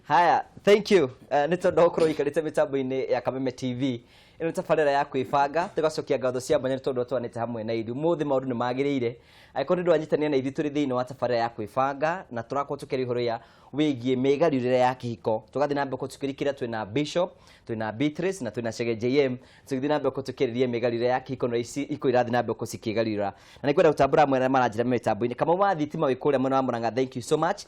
Haya, thank you. Nĩ tondũ wa gũkorwo ũikarĩte mĩtambo-inĩ ya Kameme TV. Ĩno nĩ tabarĩra ya kwĩbanga, tũgacokia ngatho cia mwanya nĩ tondũ twanĩte hamwe na ithuĩ. Ũmũthĩ maũndũ nĩ magĩrĩire. Angĩkorwo nĩ ndwanyitania na ithuĩ tũrĩ thĩinĩ wa tabarĩra ya kwĩbanga na tũrakorwo tũkĩaria ũhoro ya wĩgiĩ mĩgarũrĩre ya kĩhiko. Tũgathiĩ na mbere tũkĩrikĩra twĩna Bishop, twĩna Beatrice na twĩna Chege JM. Tũgĩthiĩ na mbere tũkĩarĩria mĩgarũrĩre ya kĩhiko na ici iko irathiĩ na mbere cikĩgarũra. Na nĩ ngwenda gũtambũra amwe arĩa maranjĩra mĩtambo-inĩ. Kamau wa thitima wĩ kũrĩa mwena wa Murang'a, thank you so much.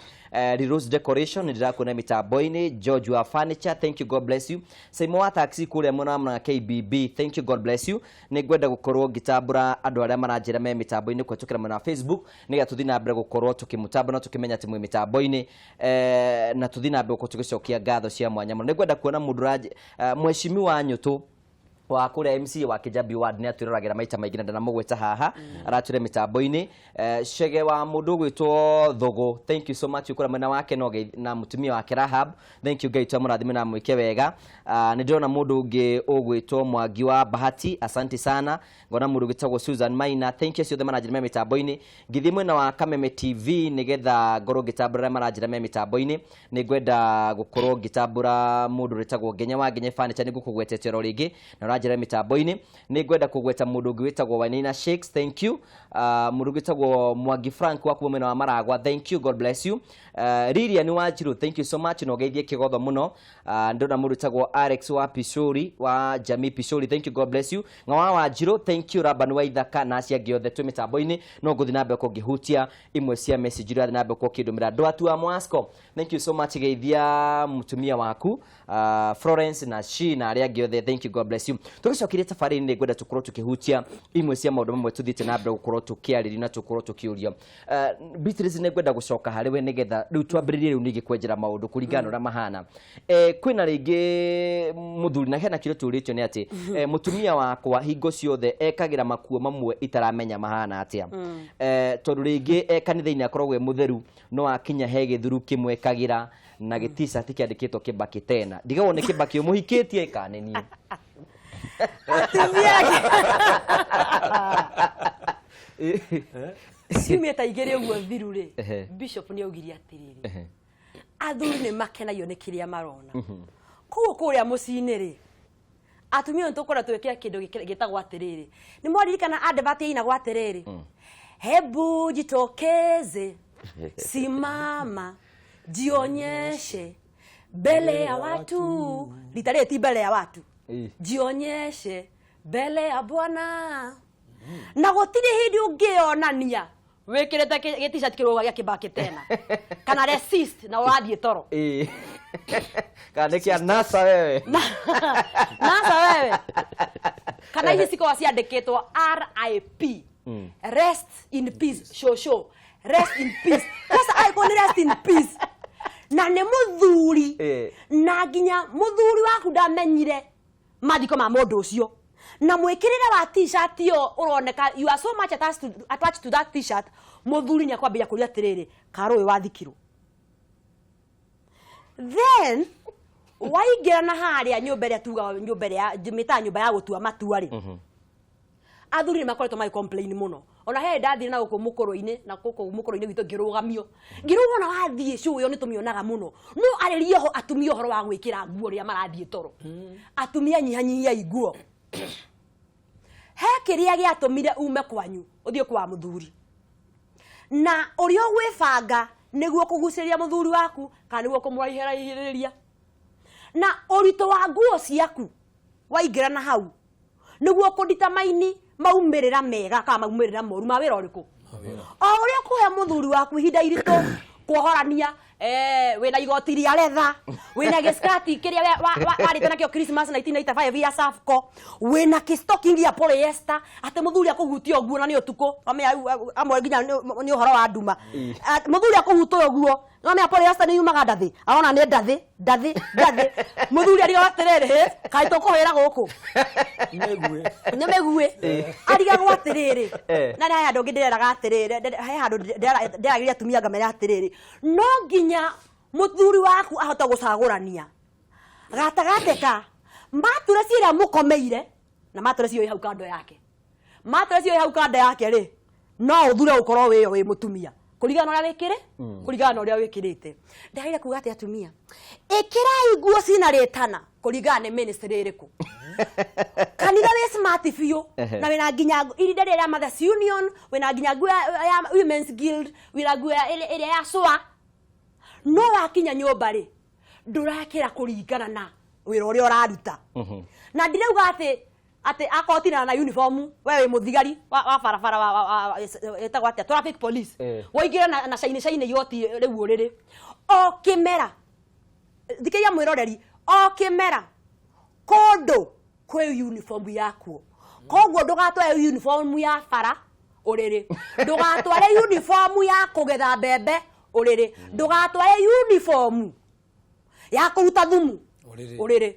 Rose Decoration nĩ ndĩrakuona mĩtambo-inĩ. George wa Furniture, thank you, God bless you. Saimo wa taxi kũrĩa mwena wa Murang'a KBB, thank you, God bless you. Nĩ ngwenda gũkorwo ngĩtambũra andũ arĩa maranjĩra me mĩtambo-inĩ kũhetũkĩra mwena wa Facebook nĩgetha tũthiĩ na mbere gũkorwo tũkĩmũtambũra na tũkĩmenya atĩ mwĩ mĩtambo-inĩ, na tũthiĩ na mbere gũkorwo tũgĩcokia ngatho cia mwanya mũno. Nĩ ngwenda kuona mũndũ mheshimiwa Nyũtũ wa kũrĩa MCA wa Kijabi Ward nĩ atwĩroragĩra maita maingĩ na ndanamũgweta haha, aratwĩra mĩtambo-inĩ. Chege wa mũndũ ũgwĩtwo Thũgũ, thank you so much, ũkũra mwena wake no na mũtumia wake Rahab, thank you, Ngai twamũrathime na mwĩke wega. Nĩ ndĩrona mũndũ ũngĩ ũgwĩtwo Mwangi wa Bahati, asante sana. Ngona mũndũ ũgĩtagwo Susan Maina, thank you, ciothe maranjĩra me mĩtambo-inĩ. Ngĩthiĩ mwena wa Kameme TV nĩgetha ngorwo ngĩtambũra arĩa maranjĩra me mĩtambo-inĩ, nĩ ngwenda gũkorwo ngĩtambũra mũndũ wĩtagwo Ngenya wa Ngenye Furniture, nĩ ngũkũgwetete oro rĩngĩ na ũranjĩra mĩtambo-inĩ. Nĩ ngwenda kũgweta mũndũ ũngĩ wĩtagwo Wainaina Shakes, thank you. Mũndũ ũngĩ wĩtagwo Mwangi Frank wa kuma mwena wa Maragwa, thank you, God bless you. Lilian Wanjiru, thank you so much, na ũgeithie kĩgotho mũno. Ndona mũndũ wĩtagwo Alex wa Pishori wa Jamii Pishori, thank you, God bless you. Ng'awa Wanjiru, thank you. Raban wa Ithaka na acio angĩ othe twĩ mĩtambo-inĩ, no ngũthiĩ na mbere kũngĩhutia imwe cia message iria ũrathiĩ na mbere kũkĩndũmĩra. Ndwatu wa Mwasco, thank you so much, geithia mũtumia waku Florence na she na arĩa angĩ othe, thank you, God bless you. Tũgĩcokeria tabarĩra-inĩ, nĩ ngwenda tũkorwo tũkĩhutia imwe cia maũndũ mamwe tũthiĩte na mbere gũkorwo tũkĩarĩrio na tũkorwo tũkĩũrio. Beatrice, nĩ ngwenda gũcoka harĩ we nĩgetha rĩu twambĩrĩrie rĩu ningĩ kwenjera maũndũ kũringana na ũrĩa mahana. Kwĩna rĩngĩ mũthuri na hena kĩũria tũrĩtio nĩ atĩ mũtumia wakwa hingo ciothe ekagĩra makuo mamwe itaramenya mahana atĩa, tondũ rĩngĩ e kanitha-inĩ akoragwo e mũtheru, no akinya he gĩthuru kĩmwe ekagĩra na gĩ-T-shirt kĩandĩkĩtwo Kibaki tena, ndigagwo nĩ Kibaki ũmũhikĩtie kana nĩ niĩ. Atumia ciumia ta igĩrĩ ũguo thiru rĩ, bishop nĩ augire atĩrĩrĩ, athuri nĩ makenagio nĩ kĩrĩa marona. Koguo kũrĩa mũciĩ-inĩ rĩ, atumia nĩ tũkorwo twĩkĩra kĩndũ gĩtagwo atĩrĩrĩ, nĩ mwaririkana advert ĩinagwo atĩrĩrĩ, "Hebu jitokeze, simama, jionyeshe mbele ya watu." Rita rĩrĩ ti mbele ya watu, "Jionyeshe mbele ya Bwana." Na gũtirĩ hĩndĩ ũngĩonania wĩkĩrĩte gĩ-T-shirt kĩrũga gĩa Kibaki tena kana resist na ũrathiĩ toro. Kana nĩ kĩa NASA wewe. NASA wewe, kana ici cikoragwo ciandĩkĩtwo RIP, rest in peace shosho, rest in peace. Sasa angĩkorwo nĩ rest in peace na nĩ mũthuri, na nginya mũthuri waku ndamenyire mathiko ma mũndũ ũcio, na mwĩkĩrĩre wa T-shirt ĩyo ũroneka you are so much attached to that T-shirt, mũthuri nĩ akwambĩrĩria kũria atĩrĩrĩ, karũ ũyũ wathikirwo? Then waingĩra na harĩa nyũmba ĩrĩa tugaga nyũmba ĩrĩa mĩtaga nyũmba ya gũtua matua rĩ, athuri nĩ makoretwo magĩ complain mũno. Ona he ndathire na gũkũ mũkũrũ-inĩ, na gũkũ mũkũrũ-inĩ gwitũ, ngĩrũgamio ngĩrũgama. Wathiĩ show ĩyo nĩ tũmĩonaga mũno, no arĩria ho atumia ũhoro wa gwĩkĩra nguo rĩrĩa marathiĩ toro. Atumia, nyihanyihiai nguo. He kĩrĩa gĩatũmire ume kwanyu ũthiĩ kwa mũthuri, na ũrĩa ũgwĩbanga nĩguo kũgucĩrĩria mũthuri waku kana nĩguo kũmũraihĩrĩria, na ũritũ wa nguo ciaku waingĩra na hau nĩguo kũnditamaini maumĩrĩra mega kana maumĩrĩra moru ma wĩra ũrĩkũ. O ũrĩa ũkũhe mũthuri waku ihinda iritũ kuohorania, wĩna igoti rĩa letha, wĩna gĩskati kĩrĩa warĩte nakĩo Christmas 1995 ya Safco, wĩna kĩstocking ya polyester, atĩ mũthuri akũhutia ũguo na nĩ ũtukũ. Amenya rĩu, amwe nginya nĩ ũhoro wa nduma. Mũthuri akũhutia ũguo, nomenya polyester nĩ yumaga ndathĩ, arona nĩ ndathĩ ndathĩ ndathĩ. Mũthuri arigagwo atĩrĩrĩ, "Hĩ, kaĩ tũkũhĩra gũkũ?" Mĩguĩ. Nĩ mĩguĩ. Arigagwo atĩrĩrĩ, na nĩ he handũ ũngĩ ndĩreraga atĩrĩrĩ, he handũ ndĩragĩria atumia ngamera atĩrĩrĩ, no nginya mũthuri waku ahote gũcagũrania gatagatĩ ka mattress ĩrĩa mũkomeire na mattress ĩyo ĩ hau kando yake. Mattress ĩyo ĩ hau kando yake rĩ, no ũthure ũkorwo wĩyo wĩ mũtumia. Kũringana na ũrĩa wĩkĩrĩ, kũringana na ũrĩa wĩkĩrĩte. Ndagĩrĩire kuga atĩ atumia, ĩkĩrai nguo cina rĩtana kũringana nĩ ministry ĩrĩkũ. Kanitha wĩ smart biũ na wĩna nginya irinda rĩrĩa rĩa Mothers Union, wĩna nginya nguo ya Women's Guild, wĩna nguo ĩrĩa ya SOA. No wakinya nyũmba rĩ, ndũrakĩra kũringana na wĩra ũrĩa ũraruta. Na ndirauga atĩ akorwo tina na uniform, we wĩ mũthigari wa barabara wa ĩtagwo atĩa, traffic police, waingĩra na caini caini igoti rĩu ũrĩrĩ o kĩmera. Thikĩria mwĩroreri, o kĩmera kũndũ kwĩ uniform yakuo. Koguo ndũgatware uniform ya bara ũrĩrĩ, ndũgatware uniform ya kũgetha mbembe ũrĩrĩ, ndũgatware uniform ya kũruta thumu ũrĩrĩ. Ũrĩrĩ.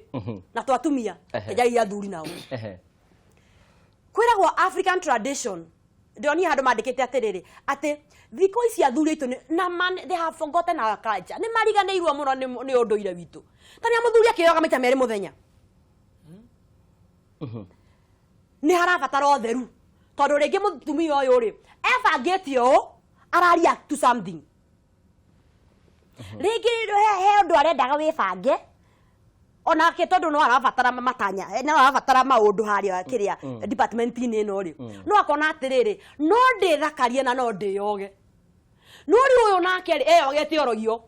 Na twatumia enjai athuri nao. Kwĩragwo African tradition, ndĩronire handũ mandĩkĩte atĩrĩrĩ, atĩ thikũ ici athuri aitũ na man, they have forgotten our culture, nĩ mariganĩirwo mũno nĩ ũndũire witũ. Ta nĩ mũthuri akĩyoga maita merĩ mũthenya, nĩ harabatara ũtheru, tondũ rĩngĩ mũtumia ũyũ rĩ ebangĩte ũũ, araria to something rĩngĩ he ũndũ arendaga wĩbange onake, tondũ no arabatara matanya, no arabatara maũndũ harĩa kĩrĩa department-inĩ ĩno rĩ, no akona atĩrĩrĩ, no ndĩthakarie na no ndĩyoge. No rĩu ũyũ nake rĩ eyogete orogio.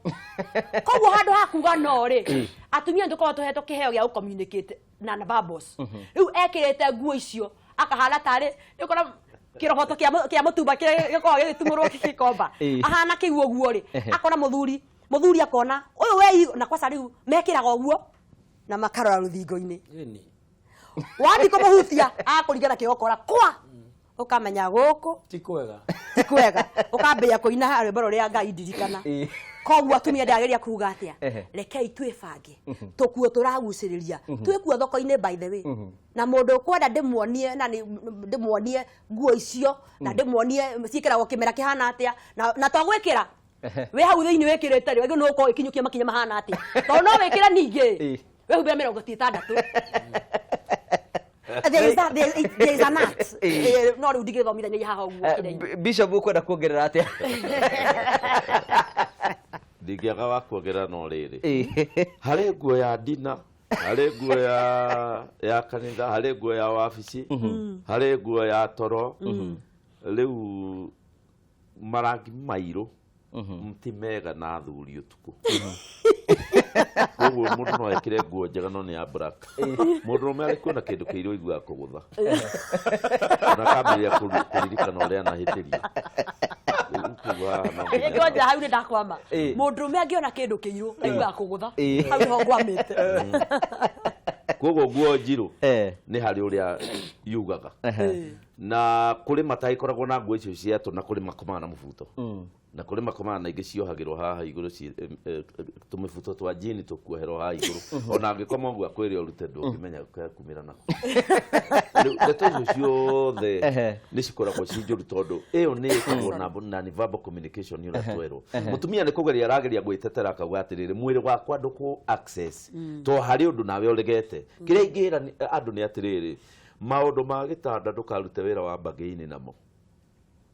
Koguo handũ ha kuga no rĩ, atumia nĩ tũkoragwo tũhetwo kĩheo gĩa gũ-communicate na verbals. Rĩu ekĩrĩte nguo icio akahana tarĩ nĩ ũkora kĩroboto kĩa mũtumba kĩrĩa gĩkoragwo gĩgĩtumũrwo gĩkomba, ahana kĩu ũguo rĩ. Akona mũthuri akona ũyũ we na kwaca rĩu mekĩraga ũguo na makarora rũthingo-inĩ. Wathiĩ kũmũhutia akũringana kĩgokora kwa ũkamenya gũkũ ti kwega. Ti kwega, ũkambĩrĩria kũina rwĩmbo rũrĩa Ngai ndirikana. Koguo atumia, ndĩrageria kuga atĩa? Rekei twĩbange tũkuo tũragucĩrĩria twĩkuo thoko-inĩ. By the way, na mũndũ ũkwenda ndĩmuonie na ndĩmuonie nguo icio na ndĩmuonie ciĩkĩragwo kĩmera kĩhana atĩa, na to gwĩkĩra wĩ hau thĩinĩ wĩkĩrĩte rĩ, wagĩrĩirwo nĩ gũkorwo ũgĩkinyũkia makinya mahana atĩa, tondũ no wĩkĩre ningĩ wĩhumbĩre 60. There is an art. No rĩu ndingĩthomithania haha ũguo kĩrĩa-inĩ. Bishop, ũkwenda kuongerera atĩa? Ndingĩaga wa kuongerera, no rĩrĩ, harĩ nguo ya ndina, harĩ nguo ya kanitha, harĩ nguo ya wabici, harĩ nguo ya toro. Rĩu marangi mairũ ti mega na athuri ũtukũ. Koguo mũndũ no ekĩre nguo njega no nĩ ya black, mũndũrũme arĩ kuona kĩndũ kĩirũ aiguaga kũgũtha ona akambĩrĩria kũririkana ũrĩa anahĩtĩria. Rĩu kuga haha no nginya- Rĩngĩ wanja hau nĩ ndakwama. Mũndũrũme angĩona kĩndũ kĩirũ aiguaga kũgũtha. Hau nĩho ngwamĩte. Koguo nguo njirũ nĩ harĩ ũrĩa yugaga, na kũrĩ matagĩkoragwo na nguo icio ciatũ, na kũrĩ makomaga na mũbuto, na kũrĩ makomaga na ingĩ ciohagĩrwo haha igũrũ, tũmĩbuto twa jini tũkuoherwo haha igũrũ. Ona angĩkoma ũguo akwĩre ũrute, ndũngĩmenya kumĩra nako. Rĩu ndeto icio ciothe nĩ cikoragwo ci njũru, tondũ ĩyo nĩ ĩtagwo na non verbal communication ũrĩa twerwo. Mũtumia nĩ kũgeria arageria gwĩtetera, akauga atĩrĩrĩ, mwĩrĩ wakwa ndũkũ access to harĩ ũndũ nawe ũregete. Kĩrĩa ingĩra andũ nĩ atĩrĩrĩ, maũndũ ma gĩtanda ndũkarute wĩra wa mbagĩini namo,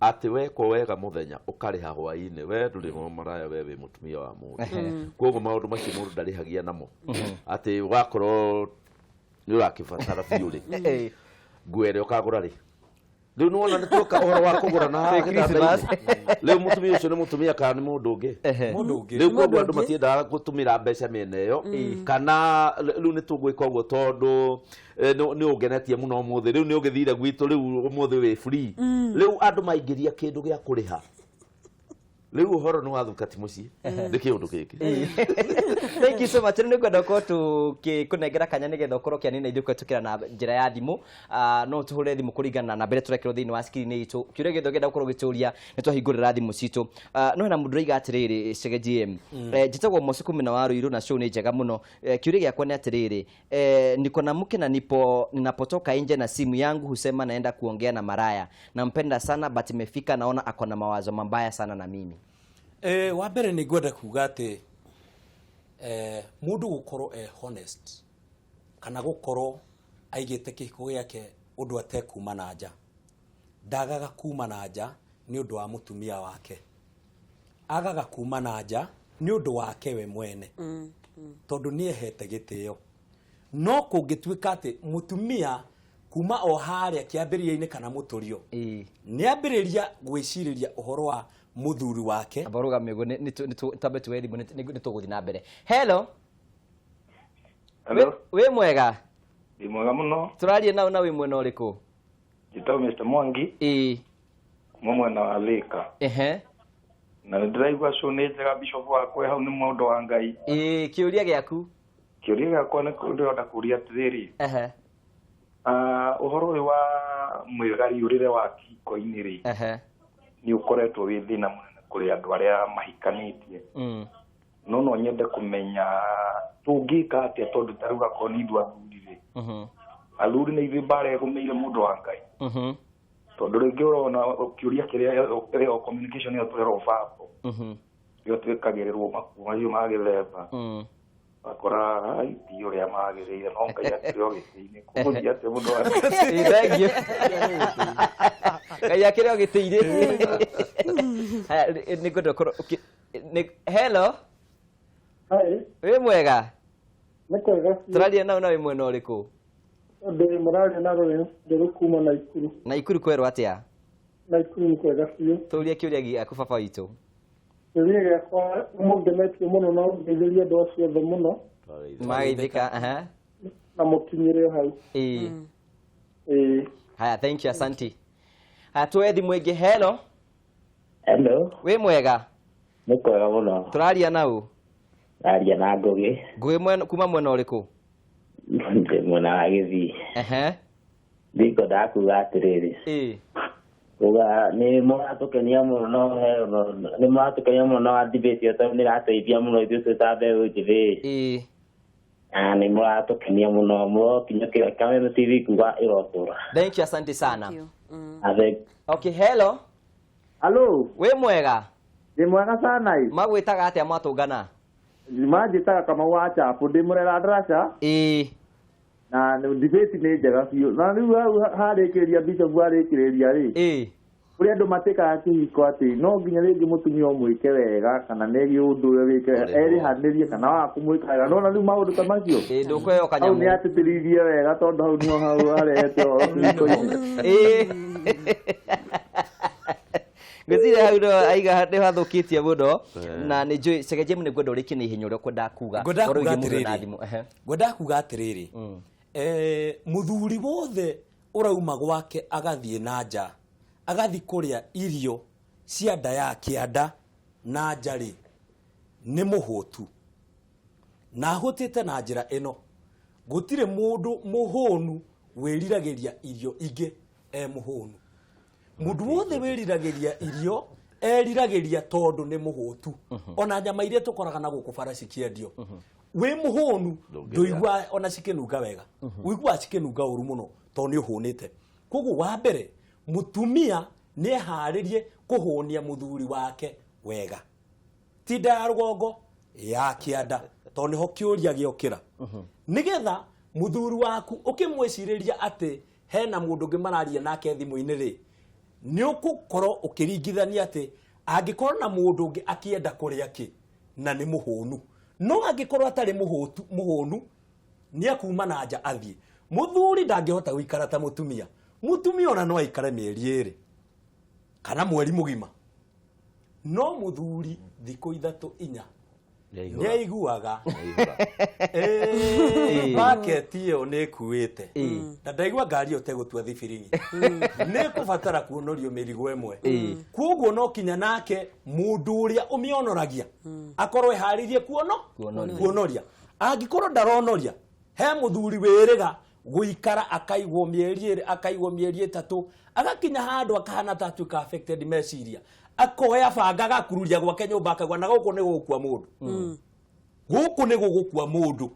atĩ wekwo wega mũthenya ũkarĩha hwaĩ-inĩ. We ndũrĩ maraya, we wĩ mũtumia wa mũndũ. Koguo maũndũ macio mũndũ ndarĩhagia namo, atĩ wakorwo nĩ ũrakĩbatara biũ rĩ, nguo ĩrĩa ũkagũra rĩ. Rĩu nĩwona nĩ tuoka ũhoro wa kũgũra na haha Nĩ Christmas. gĩtanda-inĩ. Rĩu mũtumia ũcio nĩ mũtumia kana nĩ mũndũ ũngĩ? Mũndũ ũngĩ. Rĩu koguo andũ matiendaga gũtũmĩra mbeca mĩena ĩyo, kana rĩu nĩ tũgwĩka ũguo tondũ nĩ ũngenetie mũno ũmũthĩ, rĩu nĩ ũgĩthire gwitũ, rĩu ũmũthĩ wĩ free. Rĩu andũ maingĩria kĩndũ gĩa kũrĩha, rĩu ũhoro nĩ wathuka, ti mũciĩ, nĩ kĩũndũ gĩkĩ. Thank you so much. Rĩu nĩngwenda gũkorwo tũgĩkũnengera kanya nĩgetha ũkorwo ũkĩanina ithuĩ kũhetũkĩra na njĩra ya thimũ. No tũhũre thimũ kũringana na namba ĩrĩa tũrekĩrwo thĩinĩ wa screen itũ. Kĩũria gĩothe ũngĩenda gũkorwo ũgĩtũria, nĩ twahingũrĩra thimũ citũ. No hena mũndũ ũraiga atĩrĩrĩ, Chege GM, njĩtagwo Mosuku na wa Ruiru na show nĩ njega mũno. Kĩũria gĩakwa nĩ atĩrĩrĩ, niko na mke na nipo ninapotoka nje na simu yangu husema naenda kuongea na maraya. Nampenda sana but imefika naona ako na mawazo mabaya sana na mimi. Wa mbere nĩ ngwenda kuga atĩ mũndũ gũkorwo e honest kana gũkorwo aigĩte kĩhiko gĩake ũndũ atekuma na nja, ndagaga kuma na nja nĩ ũndũ wa mũtumia wake. Agaga kuma na nja nĩ ũndũ wake we mwene, tondũ nĩ ehete gĩtĩo. No kũngĩtuĩka atĩ mũtumia kuma o harĩa kĩambĩrĩria-inĩ kana mũtũrio nĩ ambĩrĩria gwĩcirĩria ũhoro wa mũthuri wake. Amba rũgame ũguo, twambe tuoe thimũ, nĩ tũgũthiĩ na mbere. Hello. Hello. Wĩ mwega? Ndĩ mwega mũno. Tũraria nao na wĩ mwena ũrĩkũ? Njĩtagwo Mr. Mwangi kuma mwena wa Thika. Na nĩ ndĩraigua show nĩ njega, Bishop wakwa hau nĩ mũndũ wa Ngai. Ĩĩ, kĩũria gĩaku? Kĩũria gĩakwa nĩ ndĩrenda kũũria atĩrĩrĩ. Ũhoro ũyũ wa mwĩgariũrĩre wa kĩhiko-inĩ rĩ, nĩ ũkoretwo wĩ thĩna mũnene kũrĩ andũ arĩa mahikanĩtie. No no nyende kũmenya tũngĩka atĩa, tondũ ta rĩu akorwo nĩ ithuĩ athuri rĩ, athuri nĩ ithuĩ mbara ĩgũmĩire mũndũ wa Ngai. Tondũ rĩngĩ ũrona kĩũria kĩrĩa ĩyo communication ĩyo tũrerwo babo, ĩyo twĩkagĩrĩrwo makuo macio ma gĩthemba, akora ai ti ũrĩa magĩrĩire, no Ngai akĩrĩ o gĩtĩ-inĩ. Kũgũthiĩ atĩa mũndũ wa Ngai? Ĩĩ, thank you. Ngai akĩrĩ o gĩtĩ-inĩ. Haya, nĩ ngwenda ũkorwo hello. Hi. Wĩ mwega? Nĩ kwega biũ. Tũraria nao na wĩ mwena ũrĩkũ? Ndĩ mũraria na Lawrence Njerũ kuma Naikuru. Naikuru kwerwo atĩa? Naikuru nĩ kwega biũ. Tũrie kĩũria gĩaku baba witũ. Kĩũria gĩakwa, mũngenetie mũno na ũngeithĩrie andũ acio othe mũno. Mageithĩka, aha. Na mũkinyĩre hau. Ĩĩ. Ĩĩ. Haya, thank you, asante. Haya, tuoe thimũ ĩngĩ. Hello. Hello. Wĩ mwega? Nĩ kwega mũno. Tũraria na ũ? Raria na Ngũgĩ. Ngũgĩ kuma mwena ũrĩkũ? Ndĩ mwena wa Gĩthii. Ndikwendaga kuga atĩrĩrĩ. Kuga nĩ mũratũkenia mũno, no he, no, nĩ mũratũkenia mũno na wa debate ĩyo, tondũ nĩ ĩrateithia mũno ithuĩ twĩ ta mbeũ njĩthĩ. Na nĩ mũratũkenia mũno, mũrokinyũkĩra Kameme TV kuga ĩrotũra. Thank you, asante sana. Thank you. Thank you. Okay, hello. Hello. Wĩ mwega? Ndĩ mwega sana ĩ. Magwĩtaga atĩa mwatũngana? Manjĩtaga Kamau wa Chapo, ndĩ mũrera ndaraca. Na debate nĩ njega biũ. Na rĩu hau harĩkĩrĩria Bishop arĩkĩrĩria rĩ. Kũrĩ andũ matĩkaga kĩhiko atĩ no nginya rĩngĩ mũtumia ũmwĩke wega, kana nĩ ũndũ ũrĩa wĩke, erĩhanĩrie kana waga kũmwĩka wega. Nona rĩu maũndũ ta macio. Ĩĩ, ndũkũheo kanyamũ. Hau nĩ atĩtĩrithie wega, tondũ hau nĩho hau harehete ũhoro kĩhiko-inĩ. Ngwĩciria hau no aiga nĩ hathũkĩtie mũno. Na nĩ njũĩ Chege James nĩ ngwenda ũrĩkie na ihenya ũrĩa ũkwendaga kuga. Ngwendaga Ũhoro kuga wĩgiĩ mũndũ na atĩrĩrĩ. thimũ. Ngwendaga kuga atĩrĩrĩ. Mũthuri wothe ũrauma gwake agathiĩ na nja, agathiĩ kũrĩa irio cia nda ya kĩanda na nja rĩ, nĩ mũhũtu. Na ahũtĩte na njĩra ĩno, gũtirĩ mũndũ mũhũnu wĩriragĩria irio ingĩ e mũhũnu. Mũndũ wothe wĩriragĩria irio eriragĩria tondũ nĩ mũhũtu. Ona nyama iria tũkoraga na gũkũ bara cikĩendio, wĩ mũhũnu ndũiguaga ona cikĩnunga wega, ũiguaga cikĩnunga ũru mũno tondũ nĩ ũhũnĩte. Koguo wa mbere mũtumia nĩ eharĩrie kũhũnia mũthuri wake wega, ti nda ya rũgongo, ya kĩanda, tondũ nĩho kĩũria gĩokĩra. Nĩgetha mũthuri waku ũkĩmwĩcirĩria atĩ hena mũndũ ũngĩ mararia nake thimũ-inĩ rĩ, nĩ ũgũkorwo ũkĩringithania atĩ angĩkorwo na mũndũ ũngĩ akĩenda kũrĩa kĩ na nĩ mũhũnu, no angĩkorwo atarĩ mũhũnu nĩ akuma na nja athiĩ. Mũthuri ndangĩhota gũikara ta mũtumia. Mũtumia ona no aikare mĩeri ĩrĩ kana mweri mũgima, no mũthuri thikũ ithatũ inya nĩ aiguaga baketi ĩyo nĩ ĩkuĩte, na ndaigua ngari ĩyo tegũtua thibiringi, nĩ ĩkũbatara kuonorio mĩrigo ĩmwe. Koguo no kinya nake mũndũ ũrĩa ũmĩonoragia akorwo eharĩirie kuonoria. Angĩkorwo ndaronoria, he mũthuri wĩrĩga gũikara akaigwo mĩeri ĩrĩ, akaigwo mĩeri ĩtatũ, agakinya handũ akahana ta atuĩka affected meciria, akoya banga agakururia gwake nyũmba akaigua na gũkũ nĩ gũgũkua mũndũ. Gũkũ nĩ gũgũkua mũndũ.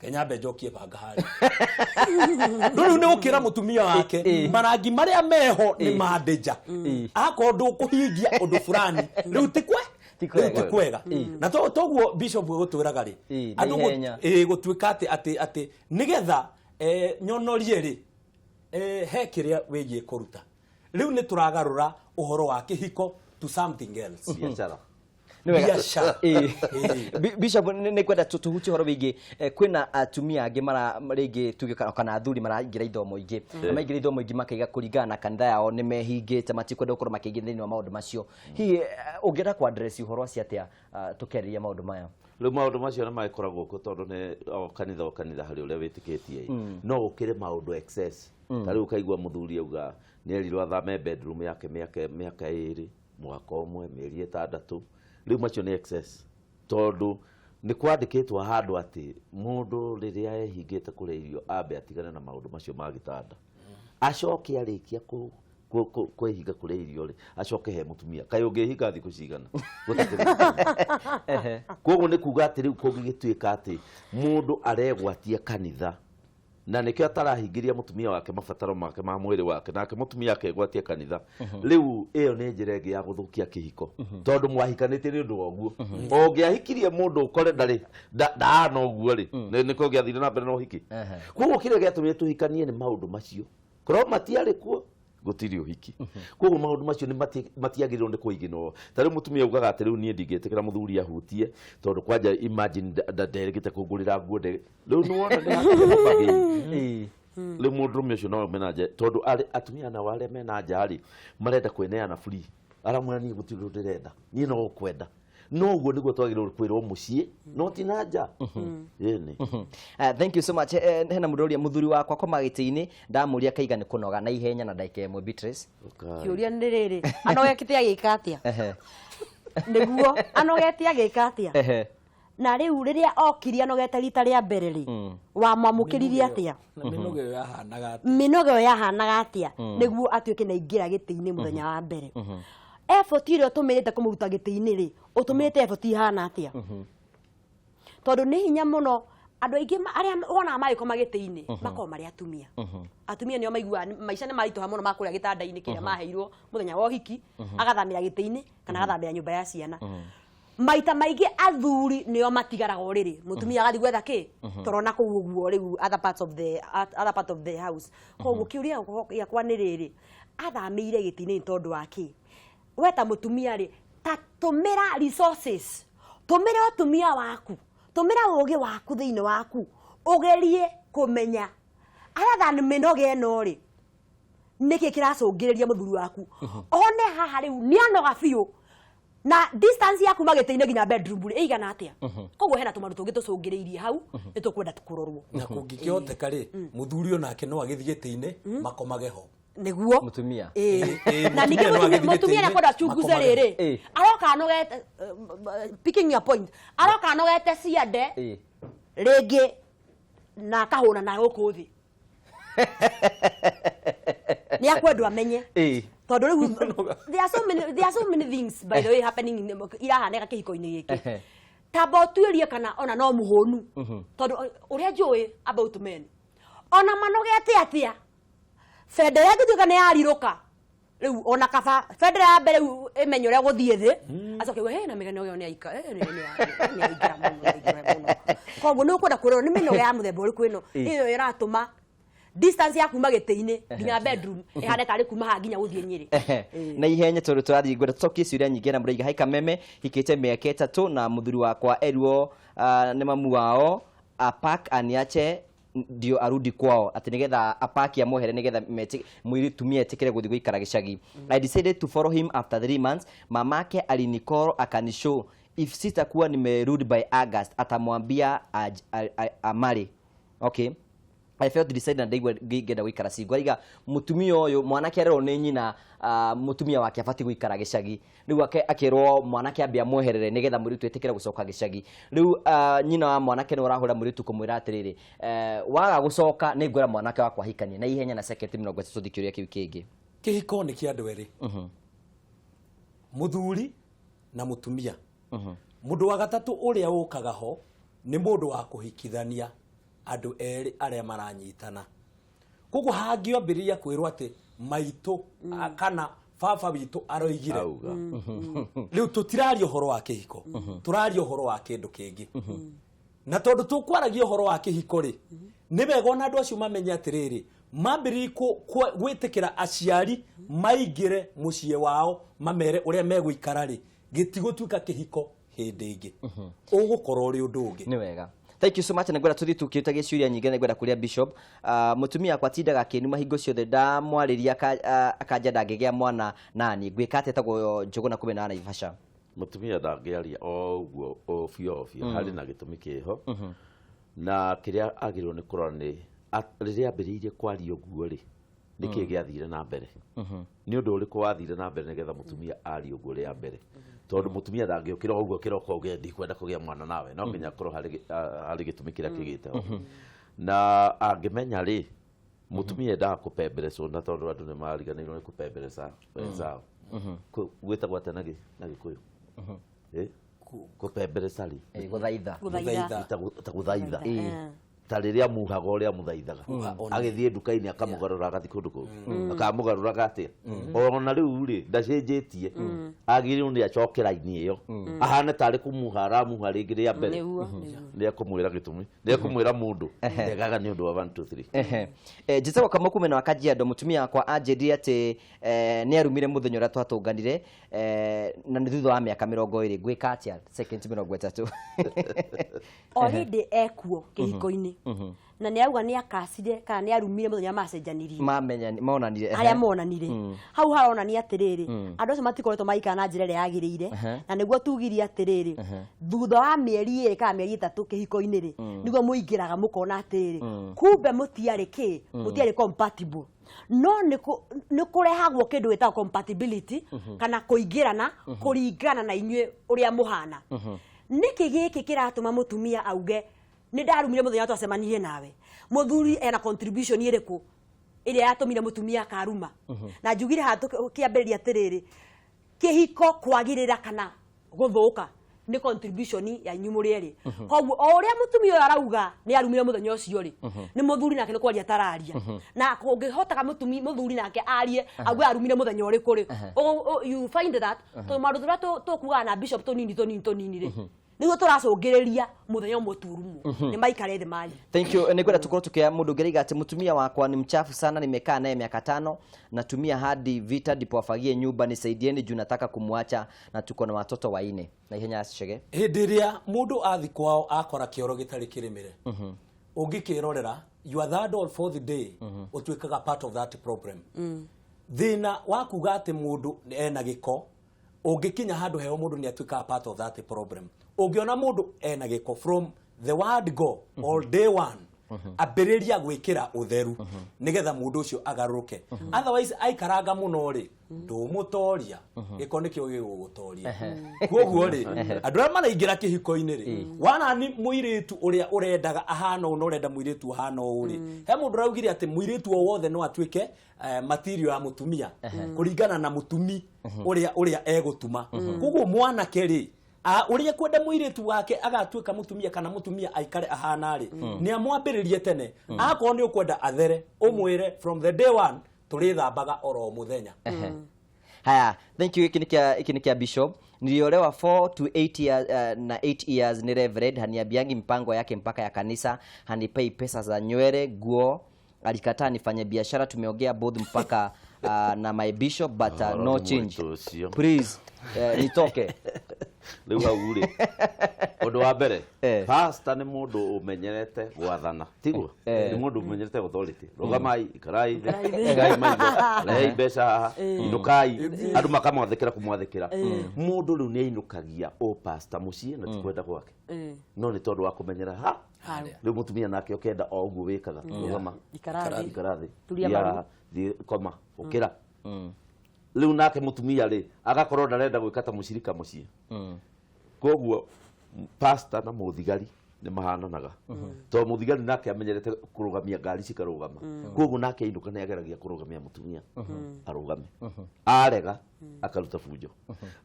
Kenya mbe njokie banga harĩa. No rĩu nĩ gũkĩra mũtumia wake marangi marĩa meho nĩ mandĩnja. Akorwo ndũkũhingia ũndũ fulani, rĩu ti kwe? Rĩu ti kwega. Na toguo Bishop egũtwĩraga rĩ, andũ Ihenya. gũtuĩka atĩ nĩgetha nyonorie rĩ, he kĩrĩa wĩgiĩ kũruta. Rĩu nĩ tũragarũra ũhoro wa kĩhiko to something else. Biacara. Nĩ wega. Biacara. Ĩĩ. Bishop, nĩ kwenda tũhutie ũhoro wĩgiĩ kwĩna atumia angĩ mara rĩngĩ tuge kana athuri maraingĩra ithomo ingĩ, na maingĩra ithomo ingĩ makaiga kũringana na kanitha yao nĩ mehingĩte, matikwenda gũkorwo makĩingĩra thĩinĩ wa maũndũ macio. Hihi ũngĩenda kũ address ũhoro ũcio atĩa, tũkĩarĩria maũndũ maya? Rĩu maũndũ macio nĩ magĩkoragwo kuo tondũ nĩ o kanitha, o kanitha harĩ ũrĩa wĩtĩkĩtie, no gũkĩrĩ maũndũ excess. Ta rĩu ũkaigua mũthuri auga nĩ erirwo athame bedroom yake mĩaka 2, mwaka ũmwe, mĩeri 6. Rĩu macio nĩ excess, tondũ nĩ kwandĩkĩtwo handũ atĩ mũndũ rĩrĩa ehingĩte kũrĩa irio ambe atigane na maũndũ macio ma gĩtanda, acoke arĩkia kwĩhinga kũrĩa irio rĩ, acoke he mũtumia. Kaĩ ũngĩhinga thikũ cigana? Gũtakĩrĩ. Koguo nĩ kuga atĩ rĩu kũngĩgĩtuĩka atĩ mũndũ aregwatia kanitha na nĩkĩo atarahingĩria mũtumia wake mabataro make ma mwĩrĩ wake, nake mũtumia akegwatia kanitha, rĩu ĩyo nĩ njĩra ĩngĩ ya gũthũkia kĩhiko, tondũ mwahikanĩtie nĩ ũndũ wa ũguo. Ũngĩahikirie mũndũ ũkore ndarĩ ndahana ũguo rĩ, nĩkĩo gĩathire na mbere na ũhiki. Koguo kĩrĩa gĩatũmire tũhikanie nĩ maũndũ macio, korwo matiarĩ kuo gũtirĩ ũhiki. Koguo maũndũ macio nĩ matiagĩrĩirwo nĩ kũiginwo. Ta rĩu mũtumia augaga atĩ rĩu niĩ ndingĩtĩkĩra mũthuri ahutie, tondũ kwanja imagine nderĩgĩte kũngũrĩra nguo, rĩu nĩ wona nĩ hakĩrĩ. Rĩu mũndũrũme ũcio no mena nja, tondũ atumia nao arĩa mena nja rĩ, marenda kwĩneana free, aramwĩra niĩ gũtirĩ ũndũ ndĩrenda, niĩ no gũkwenda. No ũguo nĩguo twagĩrĩirwo kwĩrwo mũciĩ, no ti na nja. Ĩni. Thank you so much. Hena mũndũ ũrĩa mũthuri wakwa koma gĩtĩ-inĩ ndamũria kaiga nĩ kũnoga na ihenya na ndagĩka ĩmwe, Beatrice. Kĩũria nĩ rĩrĩ, anogete agĩka atĩa? Nĩguo anogete agĩka atĩa? Na rĩu rĩrĩa okire anogete rita rĩa mbere rĩ, wamwamũkĩririe atĩa? Na mĩnoga ĩyo yahanaga atĩa? Mĩnoga ĩyo yahanaga atĩa nĩguo atuĩke nĩ aingĩra gĩtĩ-inĩ mũthenya wa mbere? Effort ĩrĩa ũtũmĩrĩte kũmũruta gĩtĩ-inĩ rĩ, ũtũmĩrĩte effort ihana atĩa? Tondũ nĩ hinya mũno andũ aingĩ arĩa wonaga magĩkoma gĩtĩ-inĩ makoragwo marĩ atumia. Atumia nĩo maiguaga maica nĩ maritũha mũno ma kũrĩa gĩtanda-inĩ kĩrĩa maheirwo mũthenya wa ũhiki, agathamĩra gĩtĩ-inĩ kana agathamĩra nyũmba ya ciana. Maita maingĩ athuri nĩo matigaraga ũrĩrĩ, mũtumia agathiĩ gwetha kĩ toro na kũu ũguo rĩu other parts of the other part of the house. Koguo kĩũria gĩakwa nĩ rĩrĩ, athamĩire gĩtĩ-inĩ nĩ tondũ wa kĩ? We ta mũtumia rĩ, ta tũmĩra resources, tũmĩra ũtumia waku, tũmĩra ũgĩ waku thĩinĩ waku, ũgerie kũmenya other than mĩnoga ĩno rĩ, nĩkĩ kĩracũngĩrĩria mũthuri waku one haha rĩu nĩ anoga biũ, na distance ya kuma gĩtĩ-inĩ nginya bedroom rĩ ĩigana atĩa? Koguo hena tũmaũndũ tũngĩ tũcũngĩrĩirie hau nĩ tũkwenda kũrorwo. Na kũngĩkĩhoteka rĩ, mũthuri onake no agĩthiĩ gĩtĩ-inĩ makomage ho. Nĩguo. Mũtumia. Ĩĩ. Na ningĩ Mũtumia no agĩthiĩ mũtumia gĩtĩ-inĩ, nĩakwenda chunguze makomage. rĩrĩ, aroka anogete, picking your point, aroka anogete ciande rĩngĩ na akahũna na gũkũ thĩ, nĩ akwendwo amenye, tondũ rĩu there are so many things, by the way, happening irahanĩka kĩhiko-inĩ gĩkĩ. Tamba ũtuĩrie kana ona no mũhũnu, tondũ ũrĩa njũĩ about men, ona manogete atĩa, bendera ĩngĩtuĩka nĩ yarirũka rĩu, ona kaba bendera ya mbere rĩu ĩmenye ũrĩa gũthiĩ thĩ, acoke uge, "Hey, na mĩnoga ĩyo nĩ yaika, nĩ yaingĩra mũno, nĩ yaingĩra mũno." Koguo nĩ ũkwenda kũrora nĩ mĩnoga ya mũthemba ũrĩkũ ĩno ĩyo ĩratũma distance ya kuma gĩtĩ-inĩ nginya bedroom ĩhane tarĩ kuma haha nginya gũthiĩ Nyĩrĩ. Na ihenya tondũ tũrathiĩ, ngwenda tũcokie ciũria nyingĩ. Na mũraiga hai Kameme, hikĩte mĩaka 3 na mũthuri wakwa erwo nĩ mamu wao apak aniache ndio arudi kwao, atĩ nĩgetha apaki amwehere nĩgetha mũtumia etĩkĩre gũthiĩ gũikara gĩcagi. I decided to follow him after 3 months. Mamake alinicall akanishow if sitakuwa nimerudi by August atamwambia amari. Okay, I felt decide na ndaigua ngĩenda gũikara single. Aiga mũtumia ũyũ, mwanake arerwo nĩ nyina, mũtumia wake abatiĩ gũikara gĩcagi. Rĩu akĩrwo mwanake ambe amweherere nĩgetha mũirĩtu etĩkĩre gũcoka gĩcagi. Rĩu nyina wa mwanake nĩ ũrahũra mũirĩtu kũmwĩra atĩrĩrĩ, waga gũcoka nĩ ngwĩra mwanake wakwa ahikanie. Na ihenya na sekendi 30 tũthiĩ kĩũria kĩu kĩngĩ. Kĩhiko nĩ kĩa andũ erĩ, mũthuri na mũtumia. Mũndũ wa gatatũ ũrĩa ũkaga ho nĩ mũndũ wa kũhikithania andũ erĩ arĩa maranyitana. Koguo hangĩambĩrĩria kwĩrwo atĩ maitũ kana baba witũ aroigire, Auga. Rĩu tũtiraria ũhoro wa kĩhiko, tũraria ũhoro wa kĩndũ kĩngĩ. Na tondũ tũkwaragia ũhoro wa kĩhiko rĩ, nĩ wega ona andũ acio mamenye atĩrĩrĩ, mambĩrĩrie gwĩtĩkĩra aciari maingĩre mũciĩ wao mamere ũrĩa megũikara rĩ, gĩtigũtuĩka kĩhiko. Hĩndĩ ĩngĩ ũgũkorwo ũrĩ ũndũ ũngĩ. Nĩ wega. Thank you so much. Nĩngwenda tũthiĩ tũkĩruta gĩciũria nyingĩ, nĩngwenda kũrĩa Bishop. Mũtumia akwa atindaga akĩnuma hingo ciothe, ndamwarĩria akanja ndangĩgĩa mwana nani, ngwĩka atĩa? Etagwo Njũgũna kumena wa Naivasha. Mũtumia ndangĩaria o ũguo obio obio, harĩ na gĩtũmi kĩho, na kĩrĩa agĩrĩirwo nĩ kũrora nĩ rĩrĩa ambĩrĩirie kwaria ũguo rĩ, nĩkĩ gĩathire na mbere, nĩ ũndũ ũrĩkũ wathire na mbere nĩgetha mũtumia arie ũguo rĩa mbere, tondũ mũtumia ndangĩũkĩra o ũguo kĩroko auge ndikwenda kũgĩa mwana nawe, no nginya akorwo harĩ gĩtũmi kĩrĩa kĩgĩte ho. Na angĩmenya rĩ, mũtumia endaga kũpemberecwo, na tondũ andũ nĩ mariganĩirwo nĩ kũpembereca wenzao. Gwĩtagwo atĩa na Gĩkũyũ? Kũpembereca rĩ? Gũthaitha. Gũthaitha. Ta gũthaitha. Ta rĩrĩa muhaga ũrĩa mũthaithaga, agĩthiĩ nduka-inĩ akamũgarũra agathiĩ kũndũ kũngĩ, akamũgarũraga atĩa? Ona rĩu rĩ, ndacenjetie, agĩrĩirwo nĩ acoke raini ĩyo, ahane tarĩ kũmuha aramuha rĩngĩ rĩa mbere. Nĩ ekũmwĩra gĩtũmi, nĩ ekũmwĩra mũndũ ndegaga nĩ ũndũ wa 1 2 3. Ehe. Njĩtagwo Kamau kumena wa Kajiado. Mũtumia wakwa anjĩrire atĩ nĩ arumire mũthenya ũrĩa twatũnganire, na nĩ thutha wa mĩaka 20. Ngwĩka atĩa? Second 30. Already ekuo kĩhiko-inĩ, na nĩ auga nĩ akacire kana nĩ arumire mũthenya macenjanirie. Mamenya monanire. Arĩa monanire hau haronania atĩrĩrĩ, andũ acio matikoretwo magĩikara na njĩra ĩrĩa yagĩrĩire, na nĩguo tugirie atĩrĩrĩ, thutha wa mĩeri 2 kana mĩeri 3 kĩhiko-inĩ rĩ, nĩguo mũingĩraga mũkona atĩrĩrĩ, kumbe mũtiarĩ kĩ, mũtiarĩ compatible. No nĩ kũrehagwo kĩndũ gĩtagwo compatibility, kana kũingĩrana kũringana na inyuĩ ũrĩa mũhana. Nĩkĩ gĩkĩ kĩratũma mũtumia auge nĩ ndarumire mũthenya twacemanirie nawe? Mũthuri ena contribution ĩrĩkũ ĩrĩa yatũmire mũtumia akaruma? Na njugire haha kĩambĩrĩria atĩrĩrĩ, kĩhiko kwagĩrĩra kana gũthũka nĩ contribution ya inyuĩ mũrĩ erĩ. Koguo o ũrĩa mũtumia ũyũ arauga nĩ arumire mũthenya ũcio rĩ, nĩ mũthuri nake nĩ kwaria tararia, na kũngĩhotaga mũthuri nake arie auge arumire mũthenya ũrĩkũ rĩ, you find that tondũ maũndũ tũrĩa tũkuaga na bishop tũnini tũnini tũnini rĩ, nĩguo tũracũngĩrĩria mũthenya ũmwe turumwo nĩ maikare thĩ marie. Thank you. Nĩngwenda tũkorwo tukioya mũndũ ũngĩ arauga atĩ mũtumia wakwa ni mchafu sana, nimekaa naye miaka 5, natumia hadi vita ndipo afagie nyumba, nisaidieni juu nataka kumwacha na tuko na watoto 4. Na ihenya Chege. Hĩndĩ ĩrĩa mũndũ athi kwao akora kĩoro gĩtarĩ kĩrĩmĩre, ũngĩkĩrorera your third or fourth day ũtuĩkaga part of that problem. Thĩna wa kuga atĩ mũndũ ena gĩko, ũngĩkinya handũ heho mũndũ nĩ atuĩkaga part of that problem. Ũngĩona mũndũ ena gĩko from the word go all day one, ambĩrĩria gwĩkĩra ũtheru nĩgetha mũndũ ũcio agarũrũke. Otherwise aikaranga mũno rĩ, ndũmũtoria, gĩko nĩkĩo gĩgũgũtoria. Koguo rĩ, andũ arĩa maraingĩra kĩhiko-inĩ rĩ, wanani mũirĩtu ũrĩa ũrendaga ahana ũũ na ũrenda mũirĩtu ahana ũũ rĩ, he mũndũ ũraugire atĩ mũirĩtu o wothe no atuĩke material ya mũtumia kũringana na mũtumi ũrĩa egũtuma. Koguo mwanake rĩ, ũrĩa kwenda mũirĩtu wake agatuĩka mũtumia kana mũtumia aikare ahana rĩ, nĩ amwambĩrĩrie tene. Akorwo nĩ ũkwenda athere, ũmwĩre from the day one tũrĩthambaga oro mũthenya. Haya, thank you. Hiki ni kia Bishop. Niliolewa 4 to 8 years, na 8 years ni Reverend, haniambiangi mpango yake mpaka ya kanisa, hanipei pesa za nywele, nguo, alikataa nifanye biashara, tumeongea both mpaka na my bishop, but no change. Please, nitoke. Rĩu hau rĩ, ũndũ wa mbere, pastor nĩ mũndũ ũmenyerete gwathana, tiguo? Nĩ mũndũ ũmenyerete authority. Rũgamai, ikarai thĩ, igai maitho, rehei mbeca haha, inũkai. Andũ makamwathĩkĩra kũmwathĩkĩra. Mũndũ rĩu nĩ ainũkagia o pastor mũciĩ na ti kwenda gwake. No nĩ tondũ wa kũmenyera ha. Rĩu mũtumia nake ũkenda o ũguo wĩkaga. Rũgama. Ikara thĩ. Ikara thĩ. Turia maru. Thiĩ koma, ũkĩra. Rĩu nake mũtumia rĩ, agakorwo ndarenda gwĩka ta mũcirika mũciĩ. Koguo pastor na mũthigari nĩ mahananaga. Tondũ mũthigari nake amenyerete kũrũgamia ngari cikarũgama. Koguo nake ainũka nĩ ageragia kũrũgamia mũtumia arũgame. Arega akaruta bunjo.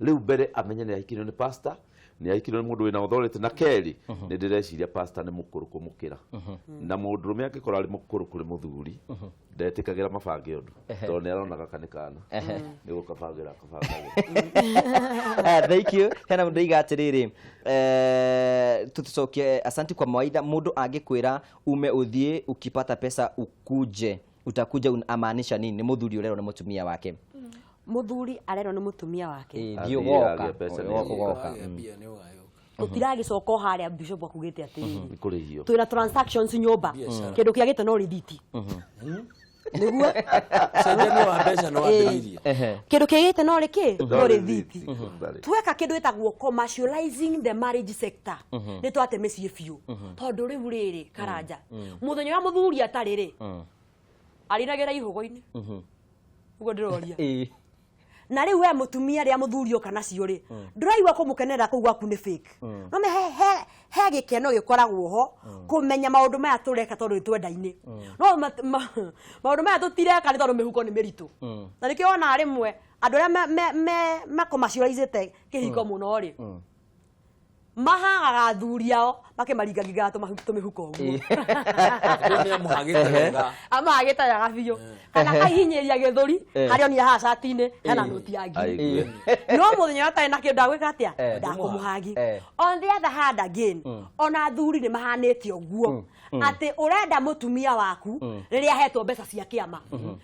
Rĩu mbere amenye nĩ ahikirio nĩ pastor, nĩ ahikirio nĩ mũndũ wĩna authority, na kerĩ nĩ ndĩreciria pastor nĩ mũkũrũ kũmũkĩra. Na mũndũrũme angĩkorwo arĩ mũkũrũ kũrĩ mũthuri, ndetĩkagĩra mabange ũndũ, tondũ nĩ arona gaka nĩ kana. Nĩ gũkabangĩra, akabangagĩra. Thank you. Hena mũndũ oiga atĩrĩrĩ, tũcokie asanti kwa mawaidha. Mũndũ angĩkwĩra ume ũthiĩ ukipata pesa ukuje, utakuja amaanisha nini? Nĩ mũthuri ũrerwo nĩ mũtumia wake. Mũthuri arerwo nĩ mũtumia wake. Thiĩ ũgoka. Athiĩ agĩe mbeca nĩ Ũgoka. ũgoka. Mbia nĩ ũgagĩũka. Tũtiragĩcoka o harĩa bishop akugĩte atĩrĩrĩ, Nĩ kũrĩhio. Twĩna transactions nyũmba, kĩndũ kĩagĩte no rĩthiti nĩguo. Cenjania wa mbeca nĩ wambĩrĩirie. Kĩndũ kĩagĩte no rĩkĩ no rĩthiti. Tweka kĩndũ gĩtagwo commercializing the marriage sector, nĩ twate mĩciĩ biũ, tondũ rĩu rĩrĩ Karanja, mũthenya ũrĩa mũthuri atarĩ rĩ, arinagĩra ihũgo-inĩ ũguo ndĩroria. Na rĩu we mũtumia, rĩrĩa mũthuri oka nacio rĩ, ndũraigua kũmũkenerera kũu gwaku nĩ fake. No me he gĩkeno gĩkoragwo ho kũmenya maũndũ maya tũreka tondũ nĩ twendaine, no maũndũ maya tũtireka nĩ tondũ mĩhuko nĩ mĩritũ. Na nĩkĩo wonaga rĩmwe andũ arĩa me commercializĩte kĩhiko mũno rĩ, mahagaga athuri ao makĩmaringaringaga tũmĩhuko ũguo. Nĩ amũhagĩte wega. Amahagĩte wega biũ, kana akaihinyĩria gĩthũri harĩa onia haha cati-inĩ hena noti ya 1000. Aigue. No mũthenya ũrĩa ũtarĩ na kĩndũ, ndagwĩka atĩa? Ndakũmũhagi. On the other hand again, ona athuri nĩ mahanĩte ũguo, atĩ ũrenda mũtumia waku rĩrĩa ahetwo mbeca cia kĩama.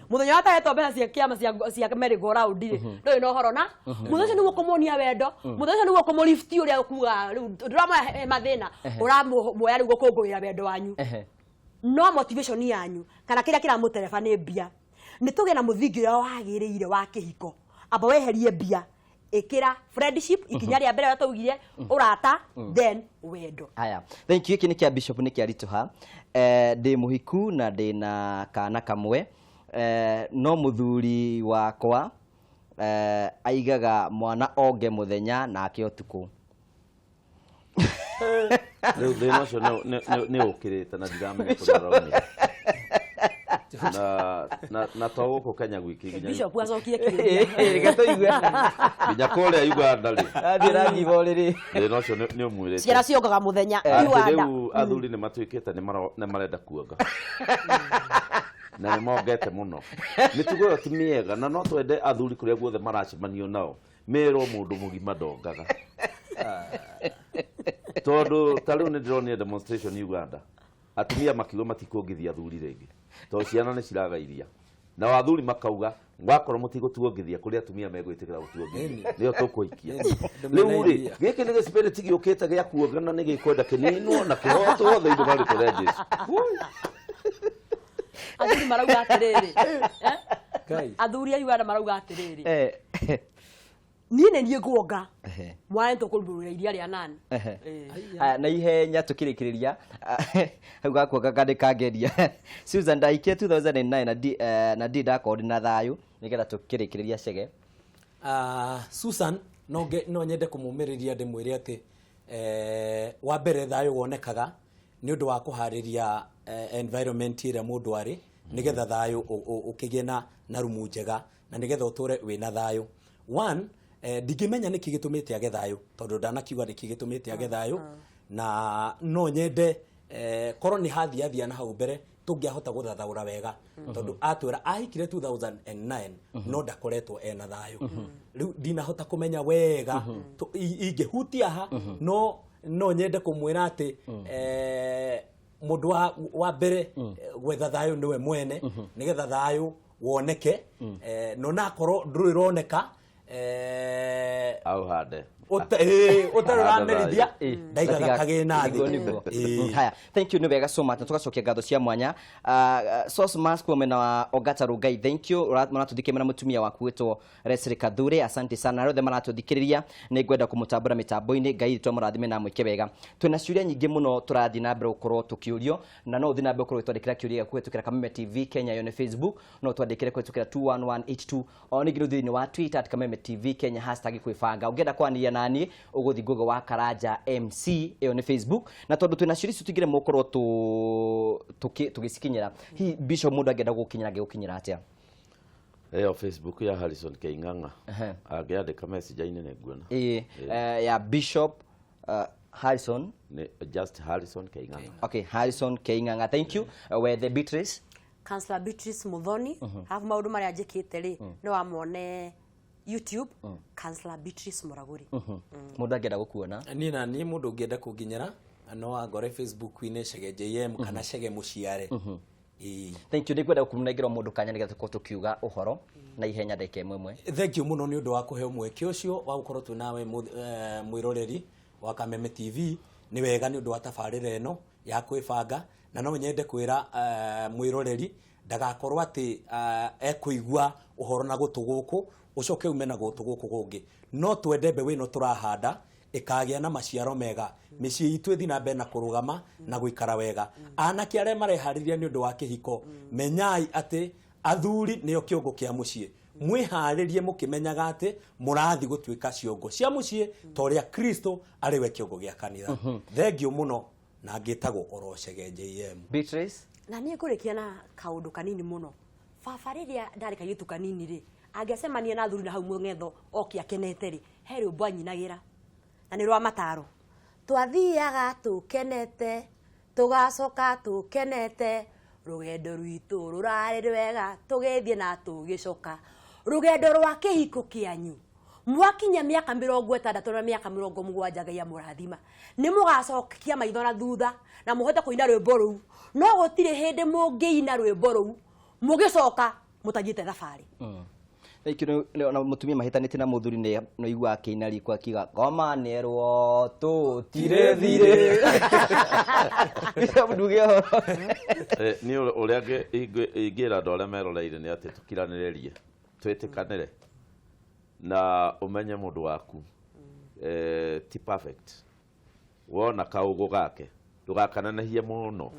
Mũthenya ũrĩa atahetwo mbeca cia kĩama cia merry go round rĩ, ndũrĩ na ũhoro na mũthenya ũcio. Nĩguo kũmuonia wendo, mũthenya ũcio nĩguo kũmũlift, ũrĩa ũkuga rĩu ndũramoya he mathĩna, ũramoya rĩu gũkũngũĩra wendo wanyu. No motivation yanyu kana kĩrĩa kĩramũtereba nĩ mbia. Nĩ tũgĩe na mũthingi ũrĩa wagĩrĩire wa kĩhiko. Amba weherie mbia, ĩkĩra friendship ikinya rĩa mbere ũrĩa twaugire, ũrata, then wendo. Haya, thank you. Gĩkĩ nĩ kĩa bishop, nĩ kĩa ritũha. Ndĩ mũhiku na ndĩ na kana kamwe, no mũthuri wakwa aigaga mwana onge mũthenya nake ũtukũ. Rĩu thĩna ũcio nĩ ũkĩrĩte na ndiramenya kũrĩa ũraumĩra na to gũkũ Kenya gwiki, nginya Bishop acokie kĩũria. Reke tũigue. Nginya kũrĩa Uganda rĩ, Athiĩ rangi ũrĩrĩ. Thĩna ũcio nĩ ũmwĩrĩte. Ciana ciongaga mũthenya. Atĩ Uganda. Rĩu athuri nĩ matuĩkĩte nĩ marenda kuonga na nĩ mongete mũno. Mĩtugo ĩyo ti mĩega, na no twende athuri kũrĩa guothe maracemanio nao merwo mũndũ mũgima ndongaga, tondũ ta rĩu nĩ ndĩronire demonstration Uganda, atumia makiuga matikuongithia athuri rĩngĩ tondũ ciana nĩ ciraga iria, nao athuri makauga wakorwo mũtigũtuongithia, kũrĩ atumia megwĩtĩkĩra gũtuongithia, nĩo tũkũhikia. Rĩu rĩ, gĩkĩ nĩ gĩspirit gĩũkĩte gĩa kuongana, nĩ gĩkwenda kĩninwo na kĩhotwo thĩinĩ wa rĩtwa rĩa Jesu. Athuri marauga atĩrĩrĩ, eh? Ngai. Athuri a Uganda marauga atĩrĩrĩ, niĩ nĩ niĩ nguonga, mwana nĩ tũkũrugũrĩra iria rĩa nani. Aya, na ihenya tukĩrĩkĩrĩria hau gakuonga kandĩ kangeria. Susan, ndahikie 2009 na ndi ndakorwo ndĩ na thayũ, nĩgetha tũkĩrĩkĩrĩria cege. Susan, no nyende kũmũmĩrĩria ndĩmwĩre atĩ wa mbere thayũ wonekaga nĩ ũndũ wa kũharĩria environment ĩrĩa mũndũ arĩ, nĩgetha thayũ ũkĩgĩe na rumu njega na nĩgetha ũtũre wĩna thayũ. One, ndingĩmenya nĩkĩ gĩtũmĩte age thayũ, tondũ ndanakiuga nĩkĩ gĩtũmĩte age thayũ, na no nyende korwo nĩ hathiathia na hau mbere tũngĩahota gũthathaũra wega, tondũ atwĩra ahikire 2009 no ndakoretwo ena thayũ. Rĩu ndinahota kũmenya wega ingĩhutia ha, no nyende kũmwĩra atĩ mũndũ wa mbere gwetha thayũ nĩwe mwene, nĩgetha thayũ woneke. No nakorwo ndũrĩ ũroneka, auhande. Ũtarĩ ũramerithia, ndaigaga kagĩna Nĩguo, thĩ. Nĩguo. Haya, thank you, nĩ wega so much, na tũgacokia ngatho cia mwanya. Sauce Mask kwa mwena wa Ogata Rugai, thank you. Mũratũthikĩrĩria na mũtumia waku wĩtwo Leslie Kathure, asante sana. Arĩa othe maratũthikĩrĩria, nĩ ngwenda kũmũtambũra mĩtambo-inĩ. Ngai witũ amũrathime na amwĩke wega. Twĩna ciũria nyingĩ mũno tũrathiĩ na mbere gũkorwo tũkĩũrio, na no ũthiĩ na mbere gũkorwo ũgĩtwandĩkĩra kĩũria gĩaku kũhĩtũkĩra Kameme TV Kenya, ĩyo nĩ Facebook. No twandĩkĩre kũhĩtũkĩra 21182, o ningĩ nĩ thĩinĩ wa Twitter @KamemeTV Kenya, #kwĩbanga. Ũngĩenda kwaranĩria naniĩ, ũgũthiĩ Google wa Karanja MC, ĩyo nĩ Facebook. Na tondũ twĩna ciũria icio, tũingĩre mũkorwo tũgĩcikinyĩra. Hihi Bishop, mũndũ angĩenda gũgũkinyĩra angĩgũkinyĩra atĩa? Ĩyo Facebook ya Harrison Keing'ang'a, angĩandĩka message-inĩ nĩ nguona. Ĩĩ, ya Bishop Harrison. Nĩ just Harrison Keing'ang'a. Okay, Harrison Keing'ang'a, thank you. Wethe Beatrice. Counselor Beatrice Muthoni, hafu maũndũ marĩa njĩkĩte rĩ, no amone YouTube, Counselor Beatrice Muraguri. Mũndũ angĩenda gũkuona? Niĩ na niĩ mũndũ ũngĩenda kũnginyĩra no angore Facebook-inĩ, Chege JM kana Chege Mũciare. Ĩĩ. Thank you. Nĩngwenda kũnengera mũndũ kanya nĩgetha tũkorwo tũkiuga ũhoro na ihenya ndagĩka ĩmwe ĩmwe. Thank you mũno nĩ ũndũ wa kũheo mweke ũcio wa gũkorwo twĩ nawe mwĩroreri. Wa Kameme TV, nĩ wega nĩ ũndũ wa tabarĩra ĩno ya kwĩbanga, na no nyende kwĩra mwĩroreri ndagakorwo atĩ ekũigua ũhoro na gũtũ gũkũ ũcoke ume na gũtũ gũkũ kũngĩ. No twende mbeũ ĩno tũrahanda ĩkagĩa na maciaro mega, mĩciĩ itũ ĩthiĩ na mbere na kũrũgama na gũikara wega. Anake arĩa mareharĩria nĩ ũndũ wa kĩhiko, menyai atĩ athuri nĩo kĩongo kĩa mũciĩ. Mwĩharĩrie mũkĩmenyaga atĩ mũrathiĩ gũtuĩka ciongo cia mũciĩ ta ũrĩa Kristo arĩ we kĩongo gĩa kanitha. Thengiũ mũno, na ngĩtagwo Orochege JM. Beatrice? Na niĩ ngũrĩkia na kaũndũ kanini mũno. Baba rĩrĩa ndarĩ kairĩtu kanini rĩ, angĩacemania na athuri na hau mũng'etho oke akenete rĩ, he rwĩmbo anyinagĩra na nĩ rwa mataro. Twathiaga tũkenete, tũgacoka tũkenete, rũgendo rwitũ rũrarĩ rwega, tũgĩthiĩ na tũgĩcoka. Rũgendo rwa kĩhiko kĩanyu mwakinya mĩaka 60 na mĩaka 70, Ngai amũrathima, nĩ mũgacokia maitho na thutha na mũhote kũina rwĩmbo rũu. No gũtirĩ hĩndĩ mũngĩina rwĩmbo rũu mũgĩcoka mũtathiĩte thabarĩ. Thank you. Na mũtumia mahĩtanĩtie na mũthuri nĩ aigua akĩina riko akiuga ngoma nĩerwo tũtirĩ thirĩ. Bishop, nduge ũhoro. Niĩ ũrĩa ingĩra andũ arĩa meroreire nĩ atĩ tũkiranĩrĩrie, twĩtĩkanĩre na ũmenye mũndũ waku ti perfect. Wona kaũgũ gake ndũgakananehie mũno,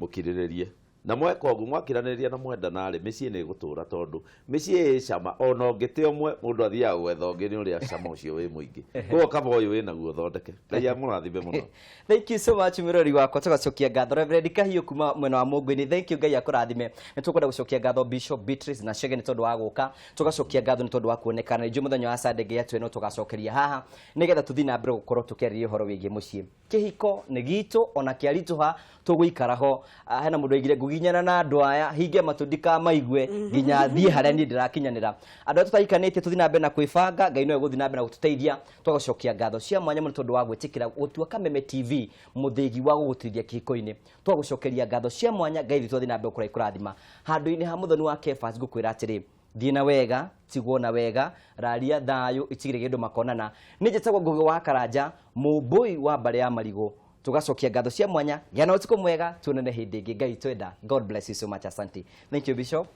mũkirĩrĩrie na mweka ũguo, mwakiranĩrĩria na mwendanarĩ, mĩciĩ nĩ ĩgũtũra, tondũ mĩciĩ ĩ cama. Ona ũngĩte ũmwe, mũndũ athiaga gwetha ũngĩ nĩ ũrĩa cama ũcio wĩ mũingĩ. Koguo kaba ũyũ wĩnaguo ũthondeke. Ngai amũrathime mũno. Thank you so much, mwĩrori wakwa. Tũgacokia ngatho Reverend Kahiũ kuma mwena wa Mũngũ-inĩ. Thank you, Ngai akũrathime. Nĩ tũkwenda gũcokia ngatho Bishop Beatrice na Chege nĩ tondũ wa gũka. Tũgacokia ngatho nĩ tondũ wa kuonekana. Nĩ njũĩ mũthenya wa Sunday Ngai atwĩre no tũgacokeria haha nĩgetha tũthiĩ na mbere gũkorwo tũkĩarĩria ũhoro wĩgiĩ mũciĩ. Kĩhiko nĩ gitũ, ona kĩaritũha tũgũikara ho. Hena mũndũ oigire ngũginyana na andũ aya hinge matũ ndikamaigue nginya thiĩ harĩa niĩ ndĩrakinyanĩra. Andũ arĩa tũtahikanĩtie tũthiĩ na mbere na kwĩbanga, Ngai no egũthiĩ na mbere na gũtũteithia. Twagacokia ngatho cia mwanya mũno tondũ wa gwĩtĩkĩra gũtua Kameme TV mũthĩgi wa gũgũteithia kĩhiko-inĩ. Twagũcokeria ngatho cia mwanya, Ngai witũ athiĩ na mbere gũkũra ikũrathima. Handũ-inĩ ha mũthoni wa Kefas ngũkwĩra atĩrĩ, thiĩ na wega, tigwo na wega, raria thayũ, itigĩrĩ kĩndũ makonana. Nĩ njĩtagwo Ngũgĩ wa Karanja, mũmbũi wa mbarĩ ya Marigũ. Tũgacokia ngatho cia mwanya, gĩa na ũtukũ mwega, tuonane hĩndĩ ĩngĩ. Ngai twenda. God bless you so much. Asante. Thank you, Bishop.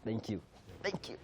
Thank you. Thank you.